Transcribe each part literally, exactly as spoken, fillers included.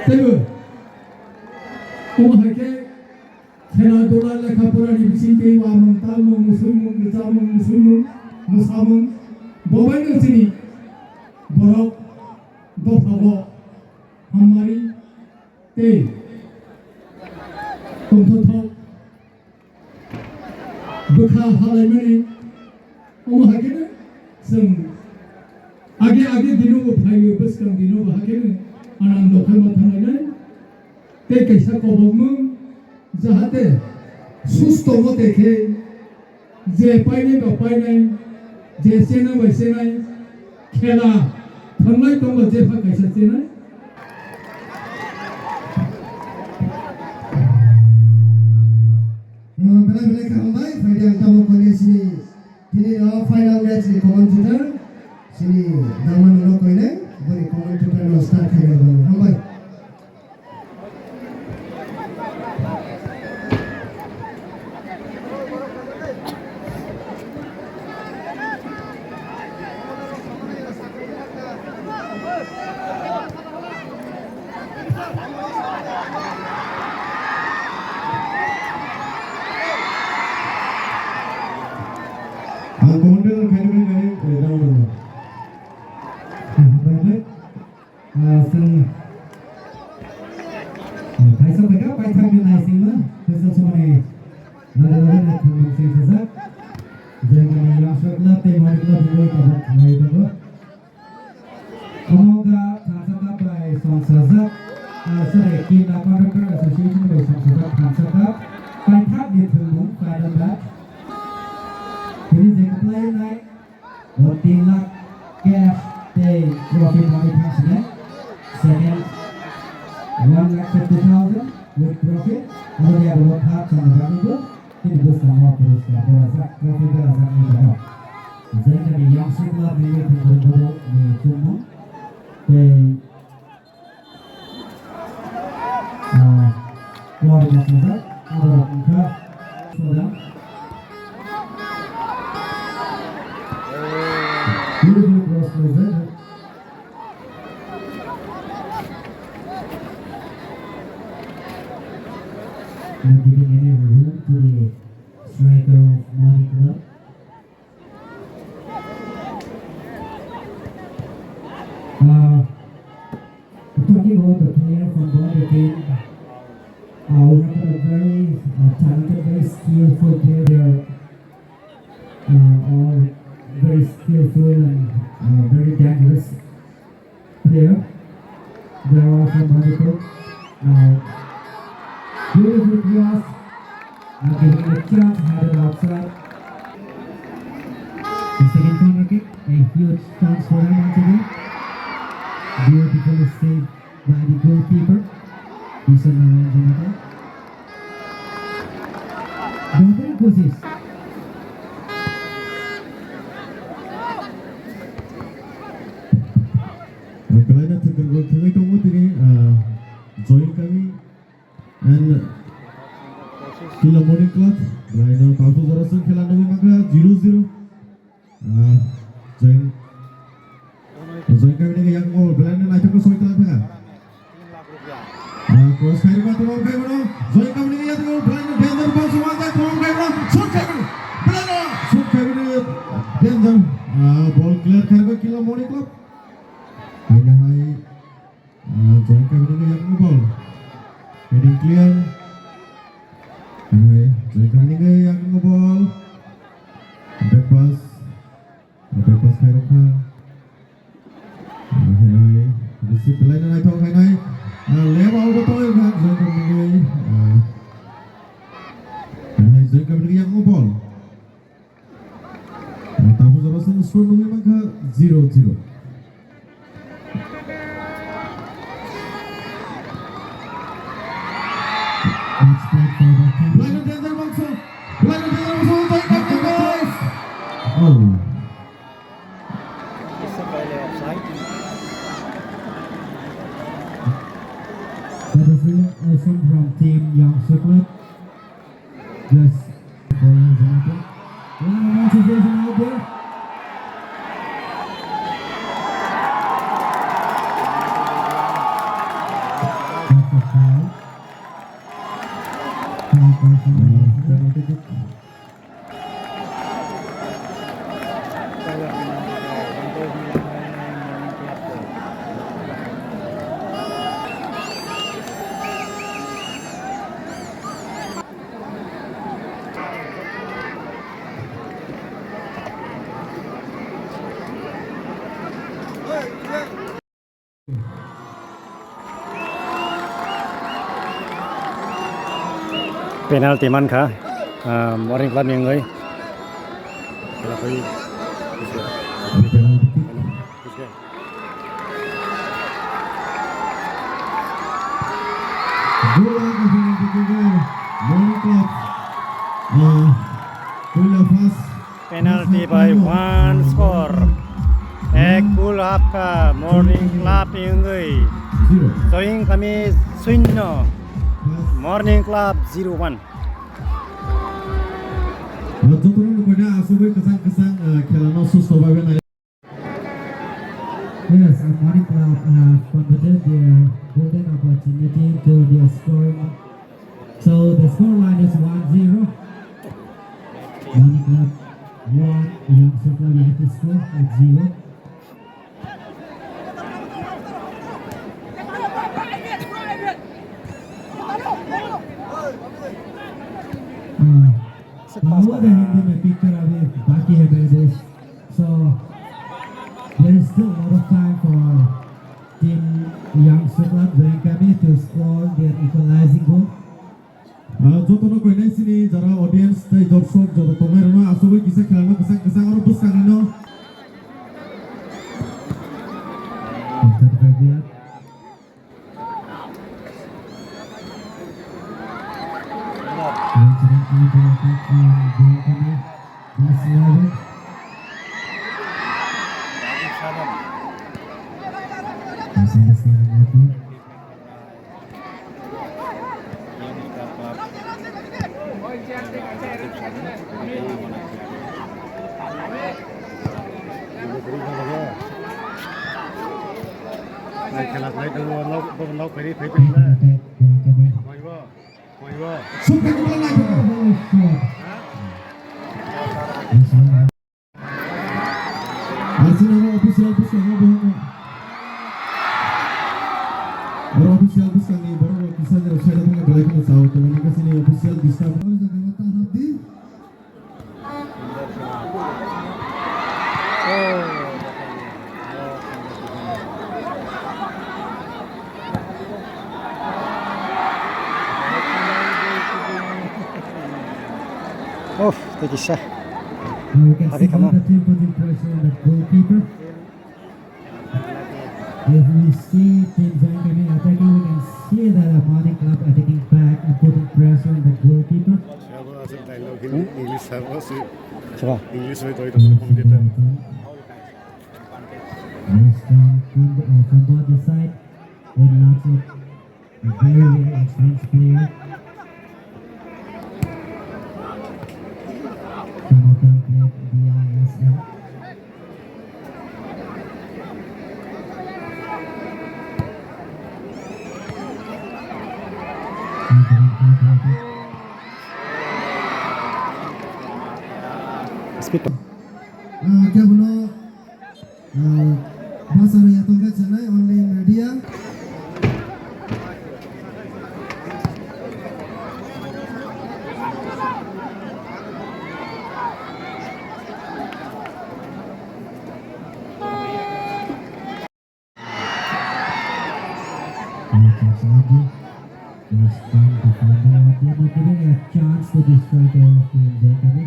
Teibo omo hai khe khela dula lekha porani bisingtwi uamung, talmung, musulmung, rwchapmung, musulmung, mwsamung, bobaino chini borok dophao hammari tei tongthothok bwkha halaimani. Omo hai kheno chwng age age dinobo phaio, bwskang dinobo hai kheno anang dokhai ma thanglainai. Tei kaisa kobokmung, jahate susto mote khe je painai ba painai, je chenai bai chenai, khela thwnglai tongo jepha kaisa chenai. Belai belai khe hambai, phaidi ang tabuk koinai sini, tini no final match ni commentator, sini Dharma no koinai, boni commentator no start khainai boni. Hambai. Ang commander khaini bai khaini, eh, down dong. Hambai bai. Ah, chwng, ah, kaisa bai kha, paithakni naisingma, kaisa somani nada nada na thumung sing sajak. Jengani Yangsa Club tei Mani Club ni bai tabuk thangwi tongo. Omo wngkha Thansa Cup bai song sajak, ah, sorry, Kinda Contractor Association bai song sajak Thansa Cup. Paithakni thwngmung final match. Tini je kwplai wngnai, o tin lakh cash tei trophy manwi thang sini. Second, one lakh fifty thousand with trophy. Aboni abo third chana bagwi bo. Tini bwskango phuruskar berajak, trophy berajak wng tongo. Jengkani Yangsu Club ni wngwi thangkha borok ni chumung tei, ah, club ni singjak aborok wngkha Sodam. Beautiful cross play there. Not giving any room to the striker of Mani Club. Uh, talking about the player from Bangladesh team, uh, we have a very, uh, talented, very skillful player. They are, uh, all very skillful and, uh, very dangerous player. They are also multiple. Now, beautiful cross. Now giving the chance, headed outside. The second corner kick, a huge chance for them once again. Beautifully saved by the goalkeeper, Kisan Narayan Janata. Behtering kosis. Belai no thwngwi tongo tini, ah, Joy Kami and Kila Morning Club. Belai no tabuk jora chwng khela nugwi mankha zero zero. Ah, Joy, Joy Kami ni yakung belai no naithok soi tong thangkha. Ah, cross khairokma tongma khaimano. Joy Kami ni yakung belai no danger box o manjak tongma khaimano. Shoot khaimano. Belai no shoot khaimano danger. Ah, ball clear khairokma Kila Morning Club. Haino hai, ah, Joy Kami ni yakung ball. Heading clear. Haino hai, Joy Kami ni yakung ball. Back pass. Back pass khairokha. Hai, hai. Receive belai no naithok hai nai. Ah, left out o tongwi kha, Joy Kami ni, ah, hai, Joy Kami ni yakung ball. Ah, tabuk jora chwng score nugwi mankha zero zero. Let's play for the team. Belai no danger bangso. Belai no danger bangso. Joy Kami ni, guys. Oh. That was really awesome from Team Yangsu Club. Yes. Line of anticipation out there. Foul. Foul call for penalty kick. Penalty mankha, ah, Morning Club ni wngwi. Good luck, Morning Club. Ah, puila first. Penalty by one score. Ek goal hapkha Morning Club ni wngwi. Join kami shunyo, Morning Club zero one. Jotono nukhungni asugwi kwchang kwchang, ah, khelano susto bai bai nai. Yes, and Morning Club have converted their golden opportunity to their scoring. So the score line is one zero. Morning Club one, Youngster Club yet to score at zero. Hmm. Bahut hai Hindi mein picture abhi baki hai, bhai, bhai. So, there is still a lot of time for Team Youngster Club Join Kami to score their equalizing goal. Ah, jotono koinai sini jara audience tei dorshok joto tongnai rokno asugwi kisa khelano kwchang kwchang oro bwskangnino. Aswk khe kwbangma naithok. Aswk oro official bwskango bohongo. Oro official bwskangni borok rok kisa jora side o thangwi belai kheno chao tongo, nokha sini official disturb. Uff, tei kisa. Now we can see the team putting pressure on the goalkeeper. If we see Team Join Kami attacking, we can see that Morning Club attacking back and putting pressure on the goalkeeper. English, English. Nice from, uh, from both the side with lots of very, very experienced player. Some of them played D I S L. Speed. Ah, kebono Ah, bwsarok ya tongkha chenai only media. Next time, defender, they were giving a chance to the striker of the Zengkami.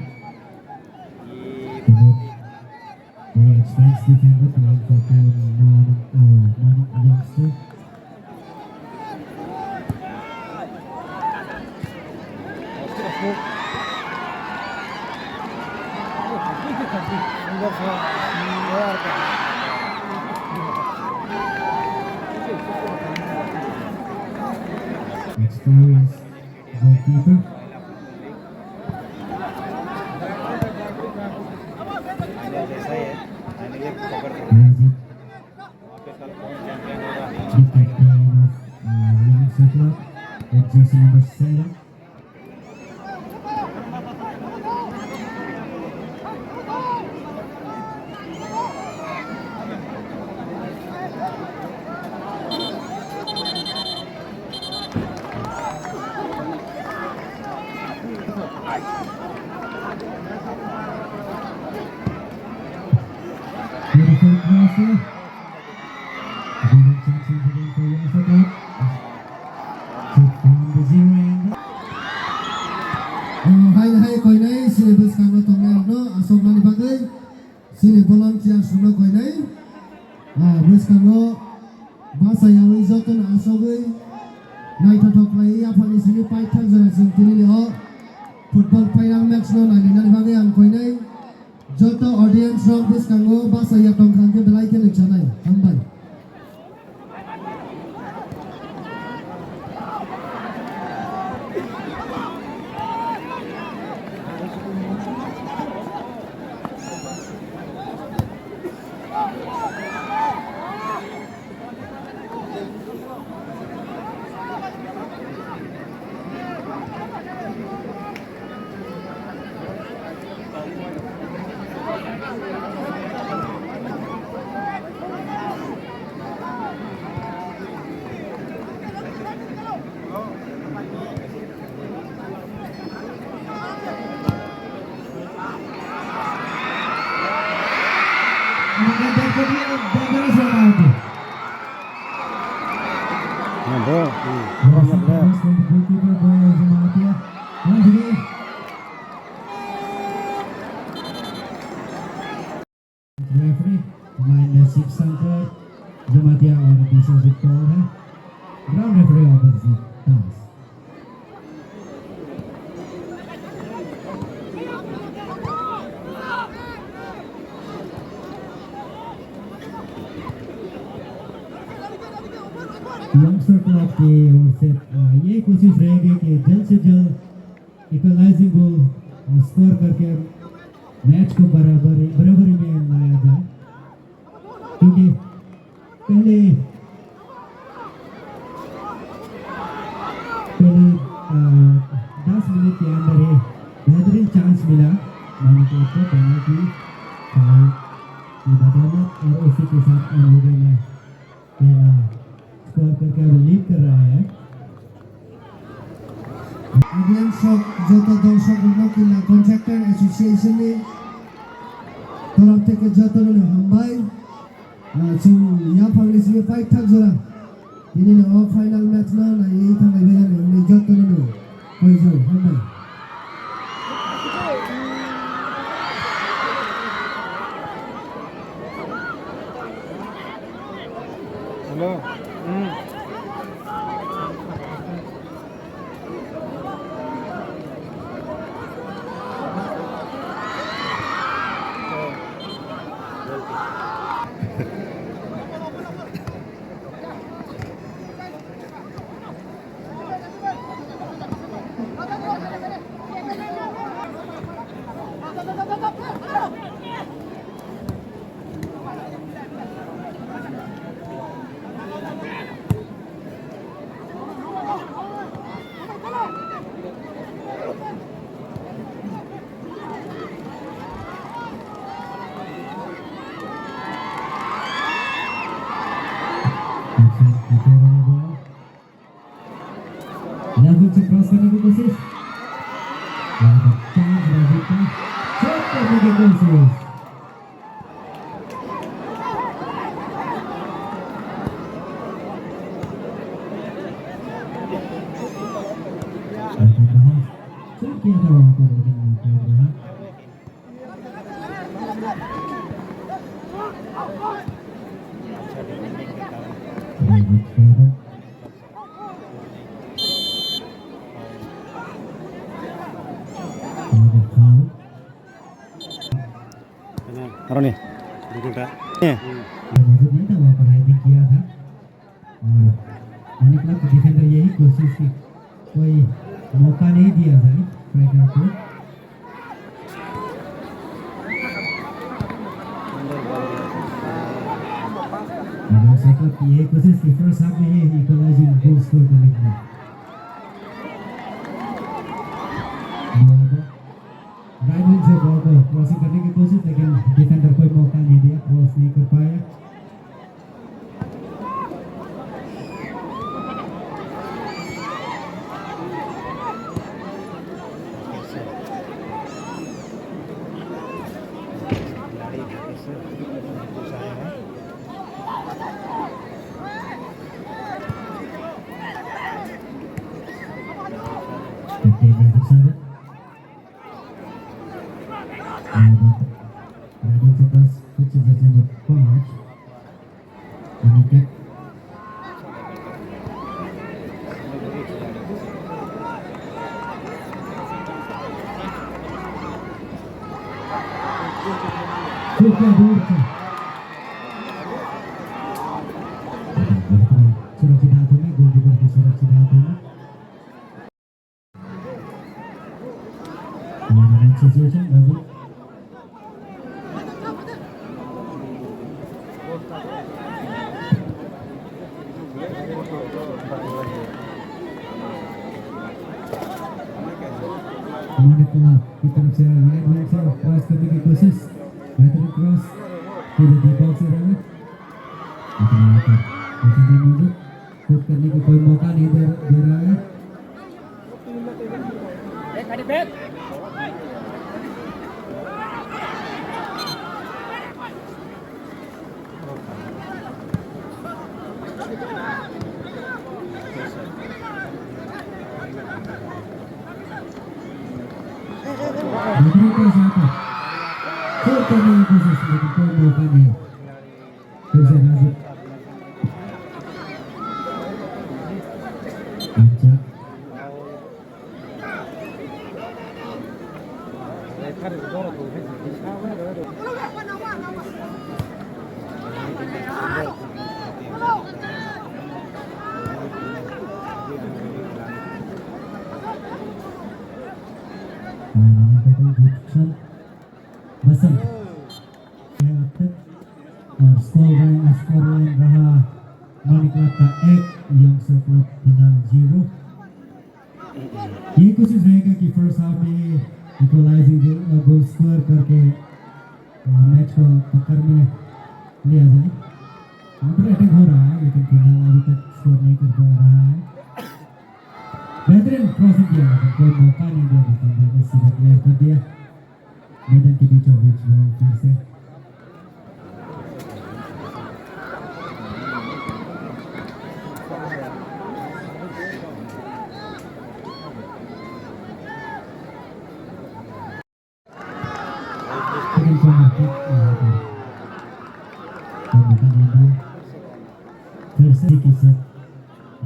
They experienced defender playing for team Morning, uh, Morning Youngster. Experience goalkeeper. Yazid. Big time of, uh, young Setup, jersey number seven. Beautiful cross here. Golden chance in the game for Wasakat. Shoot from the zero angle. Oh, hai, hai, koinai, sini bwskango tongnai rokno asoknani bagwi, sini volunteers rokno koinai. Ah, bwskango basa yawi jotono asogwi naithothok khlaiwi yaphangni simi paithak jora chwng tinini o football final match no nailinani bagwi ang koinai. Joto audience rok bwskango basa ya tongkha hwnkhe belai khe nukjaknai. Hambai. Referee, Mahendra Shiv Shankar Jamatia, और बीच में से call है। Ground referee Abhijit Das. Youngster club की ओर से, अ, ये कोशिश रहेगी कि जल्द से जल्द equalizing goal, अ, score करके match को बराबरी, बराबरी में लाया जाए, क्योंकि पहले, पहले, अ, दस मिनट के अंदर ही बेहतरीन chance मिला मानिक को, penalty, foul की बदौलत और उसी के साथ हम लोगों ने पहला score करके अभी lead कर रहा है। Audience rok, joto dorshok rokno Killa Contractor Association ni torof theke jotono hambai. Ah, chwng yaphangni simi paithak jora. Tini no final match no naiwi thanglaibai ani hwnwi jotono no koijo hambai. Hello. Hmm. Rajut se cross करने की कोशिश। यहाँ पर chance, Rajut का shot करने की कोशिश। Rajut ने shoot किया था वहाँ पर, लेकिन आउट हो गया। Aroni. Dukun ta. Eh. Manik na defender, यही कोशिश की कोई मौका नहीं दिया जाए स्ट्राइकर को। Manik na की यही कोशिश की फर्स्ट हाफ में ही equalising goals Right wing se ball ko crossing karne ki koshis, lekin defender koi mauka nahi diya, cross nahi kar paya. Fifteen minutes. Radon Sanders, which is a number five. Aniket. Suka Durcha. Surakshit hath mein, goalkeeper ki surakshit hath mein. Situation, Ravi. Manikula ki taraf se right wing se cross karne ki koshish, behtariin cross, सीधे deep box se Ravi. Shoot करने की कोई मौका नहीं दे, दे रहा है। Shoot करने की कोशिश, लेकिन कोई मौका नहीं। फिर से नासिर। अच्छा। Bhushan Basant. है अब तक। और स्कोर लाइन, स्कोर लाइन रहा मानिकनाथ का एक, यंगस्टर क्लब फिलहाल जीरो। ये कोशिश रहेगा कि फर्स्ट हाफ में इक्वलाइजिंग गोल, गोल स्कोर करके, अ, मैच को पकड़ में लिया जाए। काउंटर अटैक हो रहा है, लेकिन फिलहाल अभी तक स्कोर नहीं कर पा रहा है। बेहतरीन क्रॉसिंग किया, लेकिन कोई मौका नहीं दिया, डिफेंडर ने सीधा क्लियर कर दिया। मैदान के बीचों बीच बॉल फिर से। Second corner kick, यहाँ पर। और मौका नहीं दिया। फिर से के साथ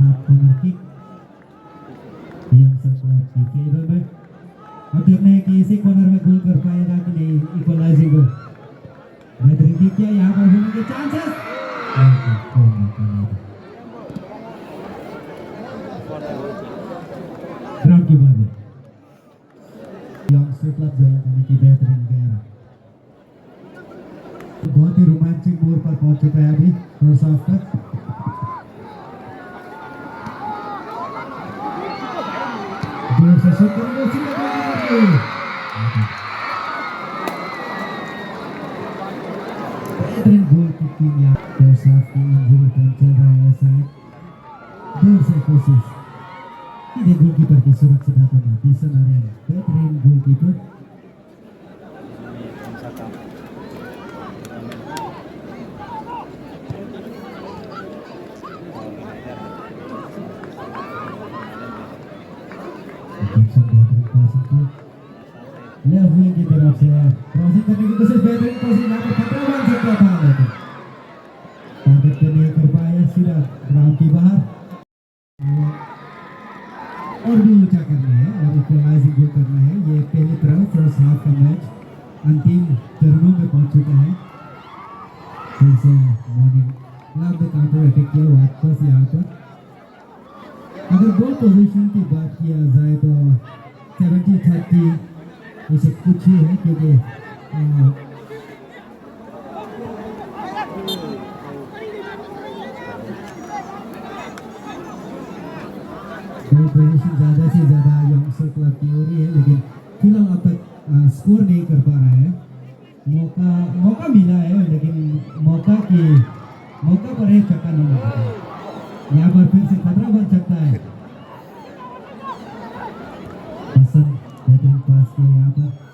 half corner kick. Youngster club की फेवर में। अब देखना है कि इसी कॉर्नर में गोल कर पाएगा कि नहीं, इक्वलाइजिंग गोल। बेहतरीन किक किया, यहाँ पर होने के चांसेस। ग्राउंड की बॉल। यंगस्टर क्लब ज्वाइन करने की बेहतरीन गैर। बहुत ही रोमांचक मोड़ पर पहुंच चुका है अभी फर्स्ट हाफ तक। जोर से शूट करेंगे, सीधा गोलकीपर के। बेहतरीन गोल की टीम यहाँ। फर्स्ट हाफ की इंजरी टाइम चल रहा है शायद। जोर से कोशिश। सीधे गोलकीपर की सुरक्षित हाथों में। बिशन आर्यन, बेहतरीन गोलकीपर। लेफ्ट विंग की तरफ से क्रॉसिंग करने की कोशिश, बेहतरीन कोशिश, यहाँ पर खतरा बन सकता था, लेकिन टारगेट पे नहीं कर पाया, सीधा ग्राउंड के बाहर। और भी ऊंचा करना है और इक्वलाइजिंग गोल करना है। ये पहली तरफ फर्स्ट हाफ का मैच अंतिम चरणों में पहुंच चुका है। फिर से मॉर्निंग क्लब ने काउंटर अटैक किया वापस यहाँ पर। अगर बॉल पोजीशन की बात किया जाए तो सेवेंटी थर्टी इसे कुछ ही है, क्योंकि, अ, तो प्रदर्शन ज्यादा से ज्यादा यंगस्टर क्लब की हो रही है, लेकिन फिलहाल अब तक, अ, स्कोर नहीं कर पा रहा है। मौका, मौका मिला है, लेकिन मौका की, मौका पर है, छक्का नहीं लग रहा है। यहाँ पर फिर से खतरा बन सकता है। हसन बेहतरीन पास किया यहाँ पर।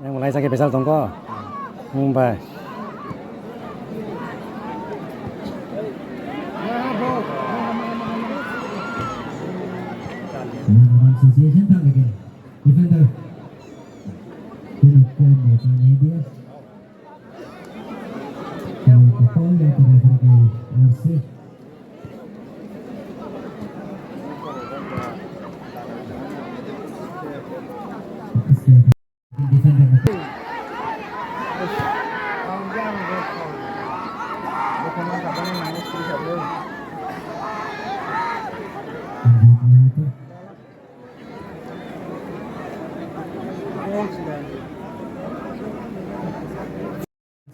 Yang mulai sakit besar tongko. Mumbai. One-on-one situation था, लेकिन डिफेंडर बिल्कुल मौका नहीं दिया। तो बॉल या तो रेफरी की ओर से।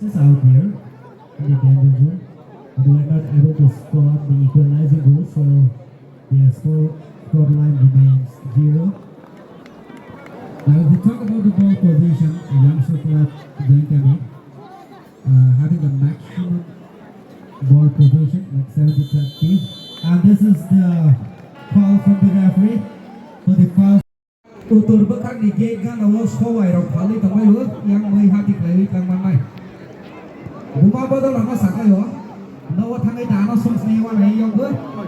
Just out there in the danger zone, but they were not able to score the equalizing goal, so their score, score line remains zero. Now, if we talk about the ball position, Yamshu Club, Jankami, uh, having the maximum ball position, like seventy thirty. And this is the call from the referee for the first. Utor bwkhakni gate gana o sowai rok phalwi tongmai o, yang mui hati khlaiwi tang mannai. Buma bodol rokno sakai o, nogo thangwi ta ano song snai wanai yokbo,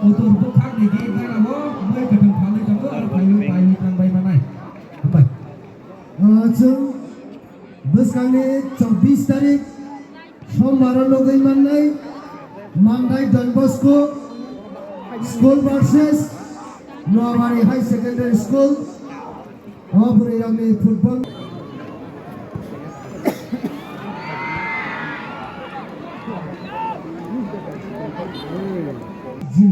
utor bwkhakni gate gana o mui kwthwng phalwi tongo, aro phaiwi paiwi tang bai mannai. Hambai. Ah, chwng bwskangni chobbish tarik Sombar o nugwi mannai, Mandai Don Bosco School versus Noabari High Secondary School. O bwrwi rokni football. Ji.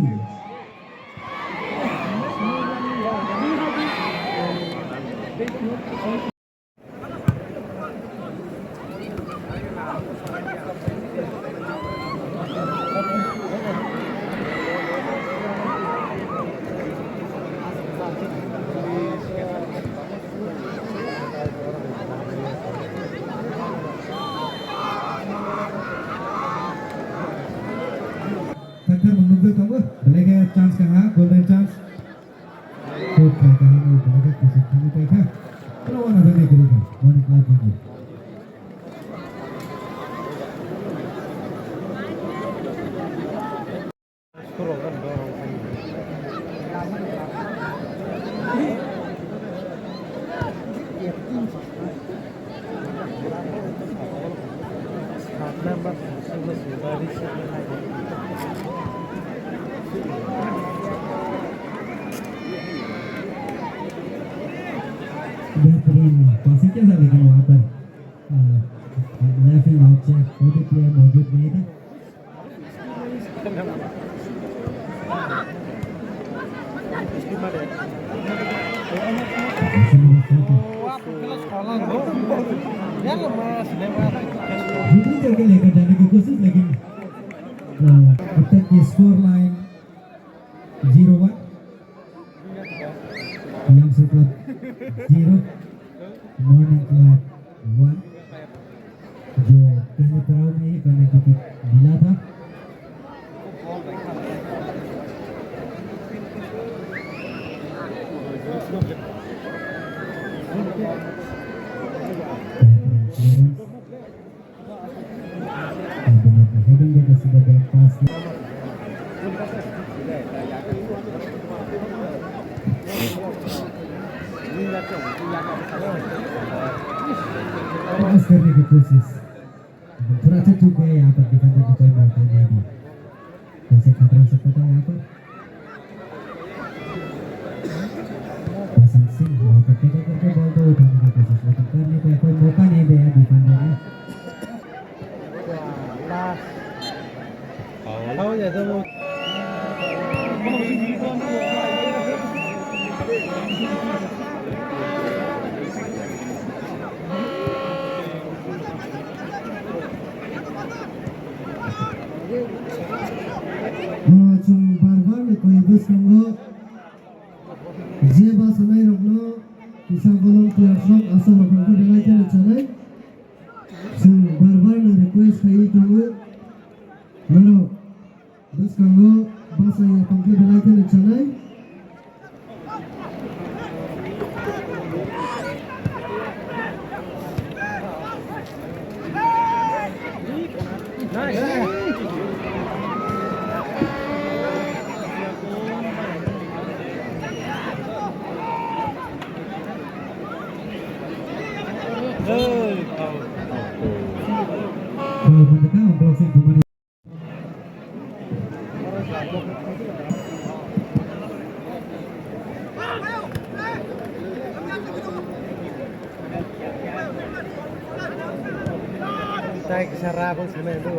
Thakthar mwngnukjak tongo, belai khe chance kaha, golden chance. Kok khai kaham o belai khe kusuk thangwi paikha. Oro wana jani kwrwi kha, mani khlai tongo. बेहतरीन पासिंग के साथ लेकिन वहाँ पर, अ, left wing out से कोई भी प्लेयर मौजूद नहीं था। ड्रिबलिंग करके लेकर जाने की कोशिश, लेकिन, अ, अब तक की score line zero one, Yamshu Club zero, Morning Club one। जो पहली पारी में ही पेनल्टी किक मिला था। पास करने की कोशिश। थोड़ा सा चूक गया यहाँ पर, डिफेंडर को कोई मौका नहीं दिया। वैसे खतरा हो सकता था यहाँ पर। वसंत सिंह वहाँ पर टैकल करके बॉल को उठाने की कोशिश, लेकिन कर नहीं पाया, कोई मौका नहीं दिया डिफेंडर ने। Chwng bar bar ni koi bwskango. Je bachanairokno kisa volunteers rok aswk rok khe belai kheno chanai. Chwng bar bar no request khaiwi tongo. Norok bwskango bachai ya tongkhe belai kheno chanai. Tai kisa ra bang sanai do.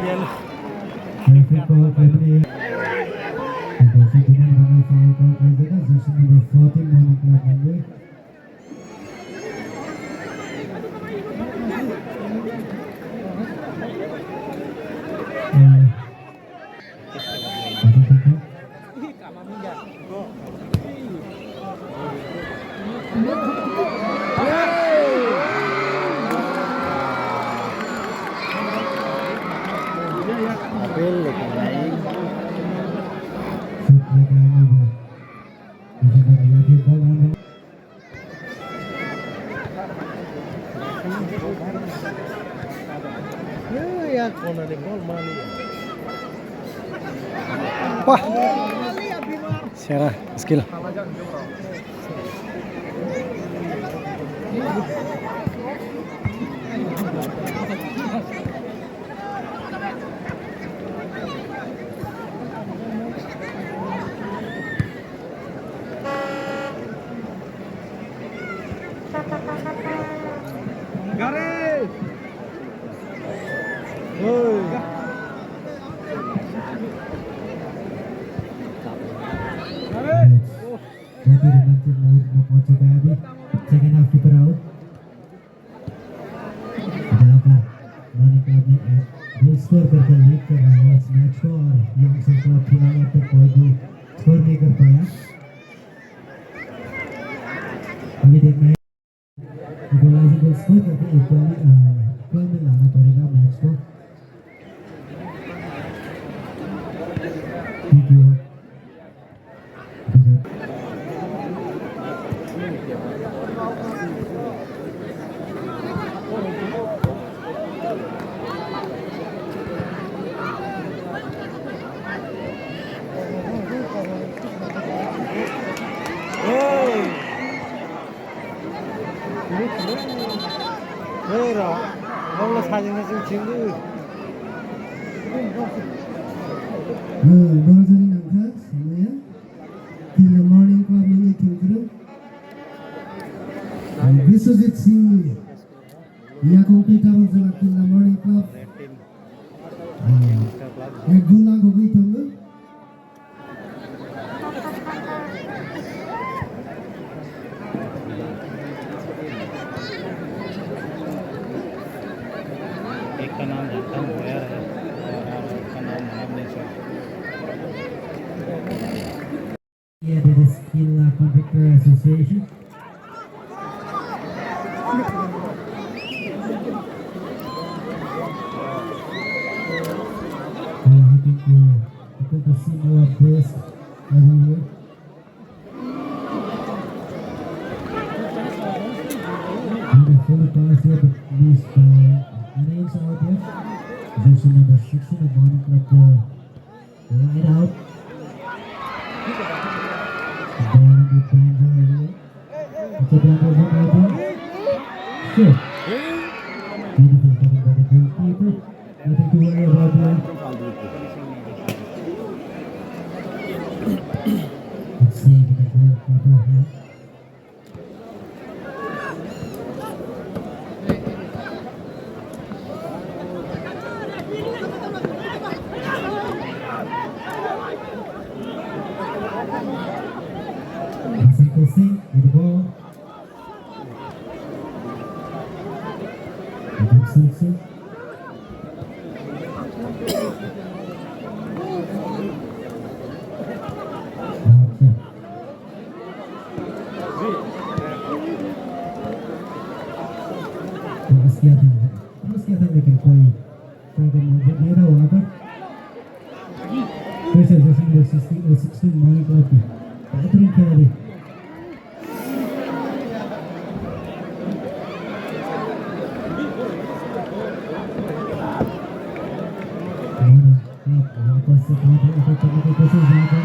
Yellow. Jersey number fourteen, Morning Club Mumbai. Wah. Sera skill. Gare! Oi! Gare! Second half keeper out. Jaka Morning Club ni एक goal score करके lead कर रहा है इस match को और Yongsan Club फिलहाल अब तक कोई भी score नहीं कर पाया। अभी देखना है equalizer goal score करके equal, अ, equal में लाना पड़ेगा match को। Thank you. Hei, rw, omo sajwk sajwk singdi. Hmm, borok jani nangkha, samaya. Kila Morning Club nini thwngkwrwng. Biswajit Singh ni yakung twi tabuk jora Kila Morning Club. Hmm. Ek goal nangkukwi tongo. एक का नाम जानता हूँ, भैया है, और आपका नाम मालूम नहीं sir. Yeah, that is Kila Contractor Association. We are hoping to, to see more of this every year. Beautiful pass here, but missed by Anish out here. Jersey number sixteen of Morning Club, uh, right out. Ball in the danger area. It's a danger zone out here. Sure. Beautiful cutting by the goalkeeper. Nothing to worry about there. Save the ball, Pablo. Hasan Kosing with the ball. Gibson Singh. Acha. Terus kelihatan, terus kelihatan bikin poin. Poin dan membuat dia tahu apa? Terus ya, sixteen, sixteen, sixteen, Morning Club. Bathroom kaya di. Morning Club, वापस से कहाँ पे ऊपर करने की कोशिश यहाँ पर।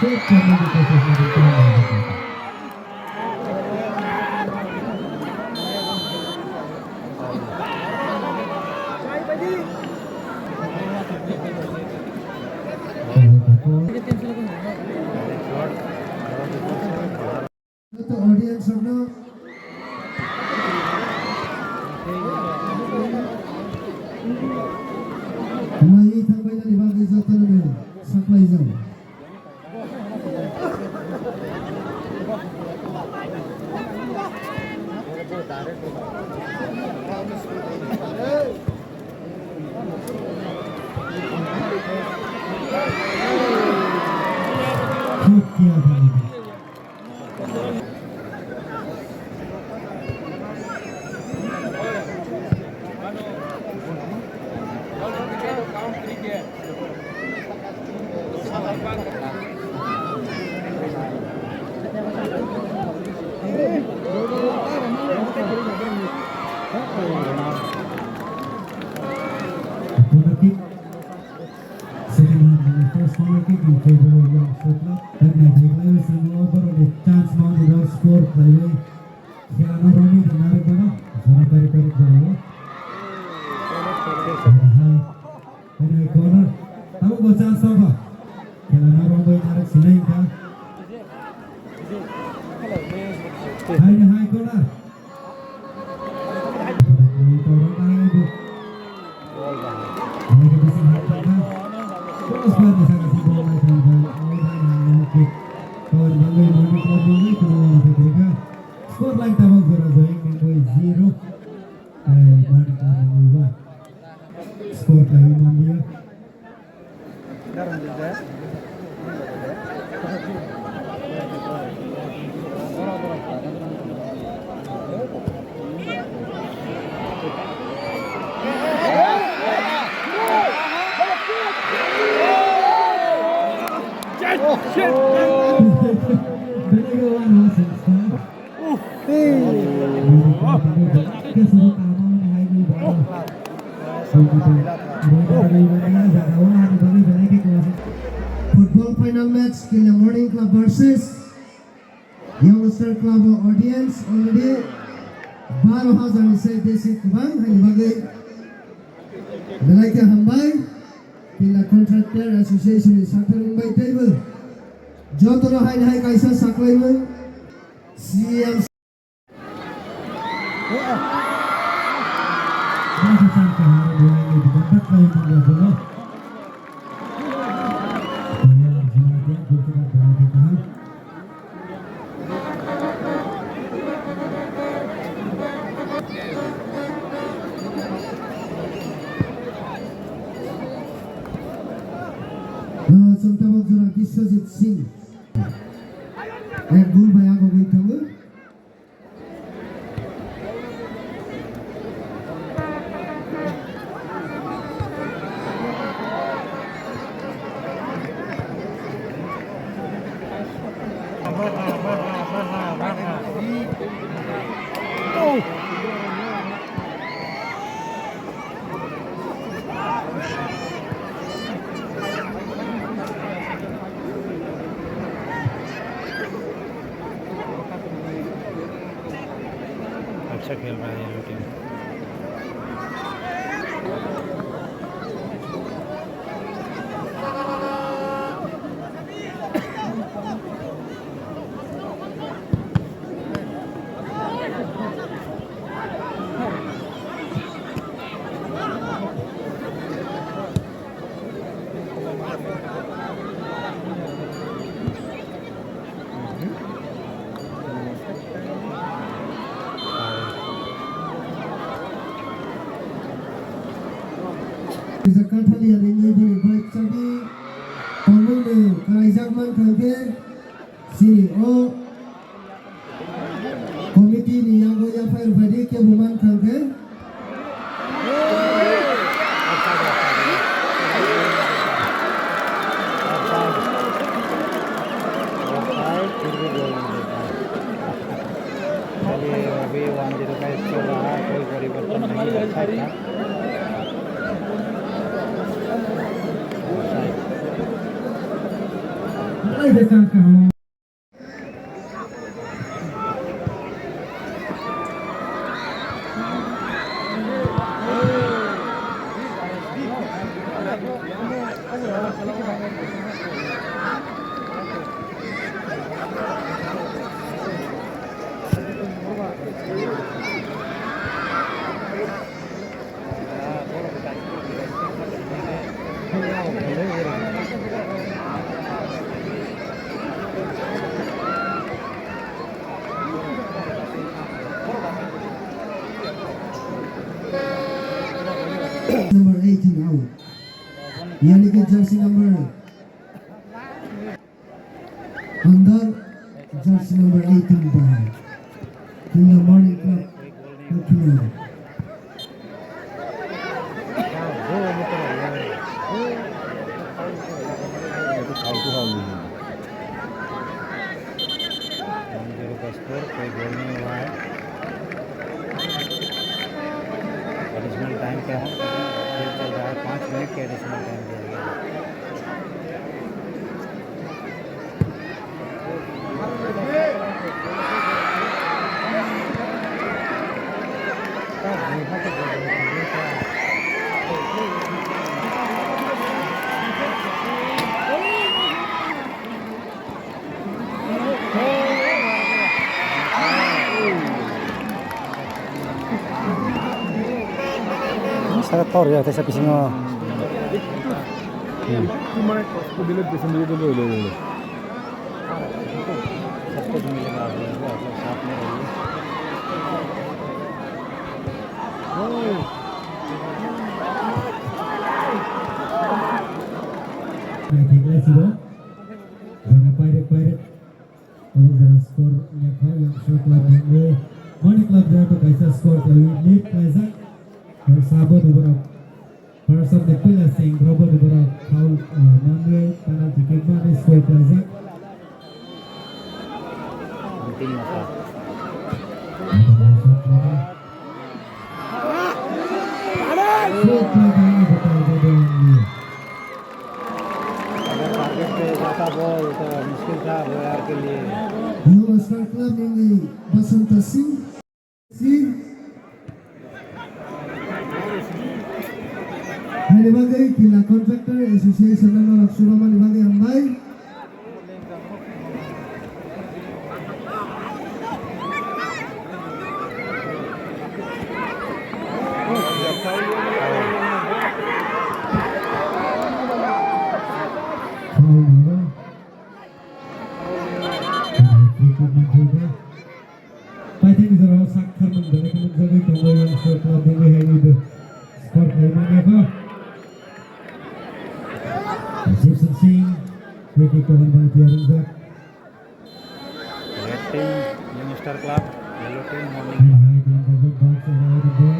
चेक करने की कोशिश, लेकिन क्या नहीं हो पाता। Joto audience rokno naiwi thangbainani bagwi jotono saklaijak. Corner kick. Second half, the first corner kick in favor of Young Sports Club. Then the regular semi over on a chance mount without score by way. Khela no romwi di narwk bono. Jora pari pari jora. Hai. Hai corner. Tabuk bo chance tabuk. Khela no romwi narwk sinai wngkha. Hai hai corner. Score line tabok jora join mungwi zero. Ai, Morning Club mungwi one. Score khlaiwi manliya. Football final match, Kila Morning Club versus Youngster Club o audience already baro hajar ni sai besi kwbang haini bagwi belai khe hambai. Kila Contractor Association ni sakthang wngbai teibo jotono haini hai kaisa saklaimung C M. Chwng tabuk jora Biswajit Singh. Ek goal bai agogwi tongo. अच्छा खेल रहा है ये लोग team. Kaisa kathali ya ringwi bini bike chabi tongmung no kalaijak mankha hwnkhe chini o committee ni yago yaphai rwphaidi kebo mankha hwnkhe. चलिए, अभी one zero का स्कोर रहा, कोई परिवर्तन नहीं, अच्छा था। Number eighteen out. Yani ki jersey number Under jersey number eighteen by Kinda Morning Club, Kokhiya. One zero का स्कोर, कोई गोल नहीं हुआ है। एडिशनल टाइम पे है, खेल चल रहा है, पाँच मिनट के एडिशनल टाइम दिया गया है। Saka tor ya, tesa bisingo. Hmm. Naithok lai sibo. Jora pairek pairek. Tabuk jora score wngya kha, Youngster Club ni wngwi Morning Club jora to kaisa score khlaiwi lead khlaijak. Sabo ni borok, first half ni puila seng rok bo ni borok foul, ah, manwi penalty kick manwi score khlaijak. अगर टारगेट पे जाता बॉल तो मुश्किल था वो यार के लिए। Youngster Club ni Basanta Singh. Singh. Haini bagwi Kila Contractor Association no norok chubamani bagwi hambai. Paithakni jorao sak kharmung belai khe nukjagwi tongo, Youngster Club ni wngwi hai wngwi score khlai manya kho. Jibson Singh, free kick kotor bai tiyar wngjak. Red team, Youngster Club, yellow team, Morning Club. Hai, hai, hai, hai, box, hai, hai, box.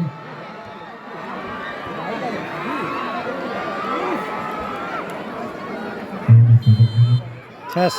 Ses.